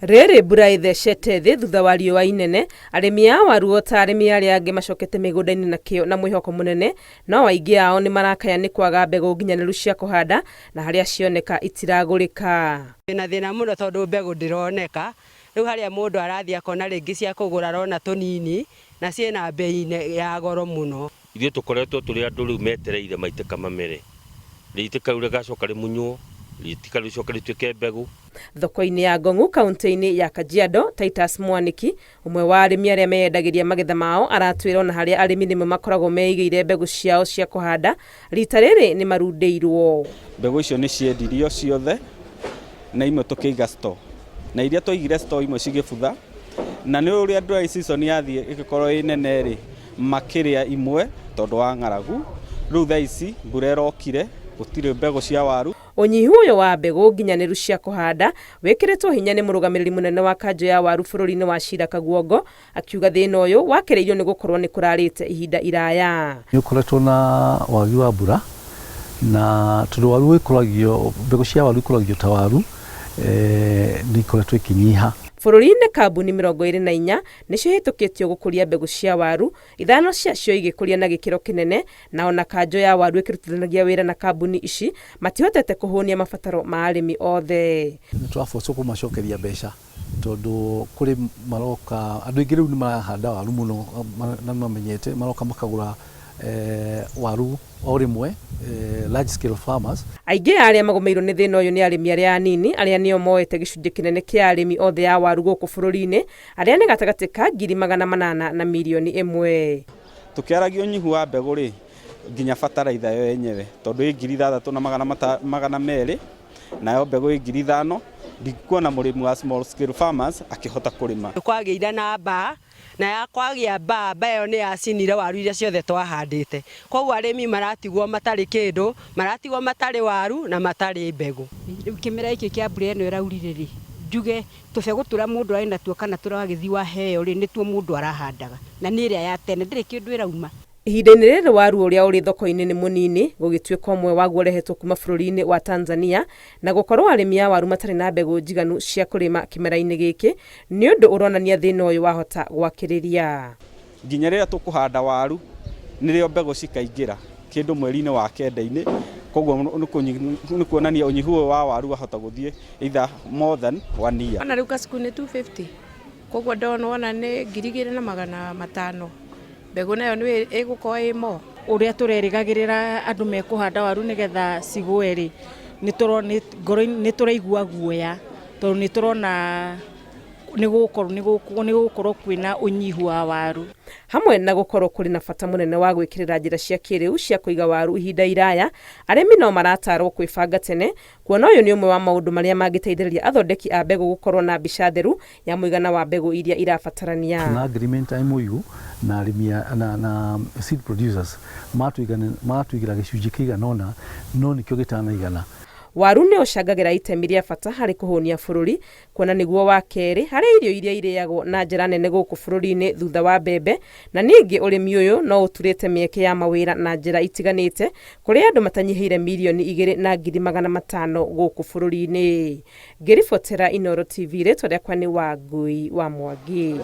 Rĩrĩ mbura ĩthecete thĩ thutha wa riũa inene, arĩmi a waru o ta arĩmi arĩa angĩ macokete mĩgũnda-inĩ na kĩo na mwĩhoko mũnene, no aingĩ ao nĩ marakaya nĩ kwaga mbegũ nginyanĩru cia kũhanda na harĩa cioneka itiragũrĩka. Twĩna thĩna mũno tondũ mbegũ ndĩroneka, rĩu harĩa mũndũ arathiĩ akona rĩngĩ cia kũgũra arona tũnini na ciĩna mbei ya goro mũno. Ithuĩ tũkoretwo tũrĩ andũ rĩu metereire maitĩka mamere, rĩitĩka rĩu rĩgacoka rĩmunywo, rĩitĩka rĩu rĩcoke rĩtuĩke mbegũ. Thoko-inĩ ya Ngong'u kaunti-inĩ ya Kajiado, Titus Mwaniki, ũmwe wa arĩmi arĩa meyendagĩria magetha mao aratwĩra ona harĩa arĩmi rĩmwe makoragwo meigĩire mbegũ ciao cia kũhanda, rita rĩrĩ nĩ marundĩirwo. Mbegũ icio nĩ ciendirio ciothe na imwe tũkĩiga store, na iria twaigire store imwe cigĩbutha, na nĩ ũrĩa dry season yathiĩ ĩgĩkorwo ĩ nene rĩ, makĩrĩa imwe tondũ wa ng'aragu. Rĩu thaa ici mbura ĩrokire gũtirĩ mbegũ cia waru. Ũnyihu ũyũ wa mbegũ nginyanĩru cia kũhanda wĩkĩrĩtwo hinya nĩ mũrũgamĩrĩri mũnene wa kanjũ ya waru bũrũri-inĩ wa Sheila Kaguongo akiuga thĩna ũyũ wakĩrĩirio nĩ gũkorwo nĩ kũrarĩte ihinda iraya. Nĩ ũkoretwo na wagi wa mbura na tondũ waru ĩkũragio, mbegũ cia waru ikũragio ta waru nĩ ikoretwo ikĩnyiha. Bũrũri-inĩ kambuni 24 nĩcio ihĩtũkĩtio gũkũria mbegũ cia waru, ithano ciacio igĩkũria na gĩkĩro kĩnene na ona kanjũ ya waru ĩkĩrutithanagia wĩra na kambuni ici matihotete kũhũnia mabataro ma arĩmi othe. Nĩ tũrabocwo kũmacokeria mbeca tondũ kũrĩ maroka, andũ aingĩ rĩu nĩ marahanda waru mũno na nĩ mamenyete, maroka makagũra waru o rĩmwe, large scale farmers. Aingĩ a arĩa magũmĩirwo nĩ thĩna ũyũ nĩ arĩmi arĩa anini arĩa nĩo moete gĩcunjĩ kĩnene kĩa arĩmi othe a waru gũkũ bũrũri-inĩ arĩa nĩ gatagatĩ ka 800,000 na mirioni 1. Tũkĩaragia ũnyihu wa mbegũ rĩ, nginya bataraitha yo yenyewe tondũ ĩ 6,200 nayo mbegũ ĩ 5,000, ndikuona mũrĩmi wa small scale farmers akĩhota kũrĩma. Kwagĩire na mbaa, na ya kwagĩa mbaa, mbaa ĩyo nĩ yacinire waru iria ciothe twahandĩte. Koguo arĩmi maratigwo matarĩ kĩndũ, maratigwo matarĩ waru na matarĩ mbegũ. Rĩu kĩmera gĩkĩ kĩa mbura ĩno ĩraurire rĩ, njuge tũbegũ tũrĩa mũndũ arĩ natuo kana tũrĩa wagĩthiĩ waheo rĩ, nĩtuo mũndũ arahandaga na nĩ ĩrĩa ya tene ndĩrĩ kĩndũ ĩrauma. Ihinda-inĩ rĩrĩ waru ũrĩa ũrĩ thoko-inĩ nĩ mũnini, gũgĩtuĩka ũmwe waguo ũrehetwo kuma bũrũri-inĩ wa Tanzania, na gũkorwo arĩmi a waru matarĩ na mbegũ njiganu cia kũrĩma kĩmera-inĩ gĩkĩ nĩ ũndũ ũronania thĩna ũyũ wahota gwakĩrĩria. Nginya rĩrĩa tũkũhanda waru nĩrĩo mbegũ cikaingĩra kĩndũ mweri-inĩ wa kenda-inĩ, koguo nĩ kuonania ũnyihu ũyũ wa waru wahota gũthiĩ either more than 1 year. Ona rĩu kasuku nĩ 250, koguo ndona wona nĩ 2,500, mbegũ nayo nĩ ĩgũkorwo ĩ more. Ũrĩa tũrerĩgagĩrĩra andũ mekũhanda waru nĩgetha cigũe rĩ, nĩ tũraigua guoya tondũ nĩ tũrona nĩ gũgũkorwo kwĩna ũnyihu wa waru. Hamwe na gũkorwo kũrĩ na bata mũnene wa gwĩkĩrĩra njĩra cia kĩrĩu cia kũiga waru ihinda iraya, arĩmi no maratarwo kwĩbanga tene kuona ũyũ nĩ ũmwe wa maũndũ marĩa mangĩteithĩrĩria athondeki a mbegũ gũkorwo na mbica theru ya mũigana wa mbegũ iria irabatarania. Na agreement ya MOU na arĩmi na seed producers magatũigĩra gĩcunjĩ kĩigana ũna, no nĩkĩo gĩtanaigana. Waru nĩ ũcangagĩra itemi rĩa bata harĩ kũhũnia bũrũri kuona nĩguo wa kerĩ harĩ irio iria irĩagwo na njĩra nene gũkũ bũrũri-inĩ thutha wa mbembe, na ningĩ ũrĩmi ũyũ no ũturĩte mĩeke ya mawĩra na njĩra itiganĩte kũrĩ andũ matanyihĩire 2,500,000 gũkũ bũrũri-inĩ. Ngĩribotera Inooro TV, rĩtwa rĩakwa nĩ Wangui wa Mwangi.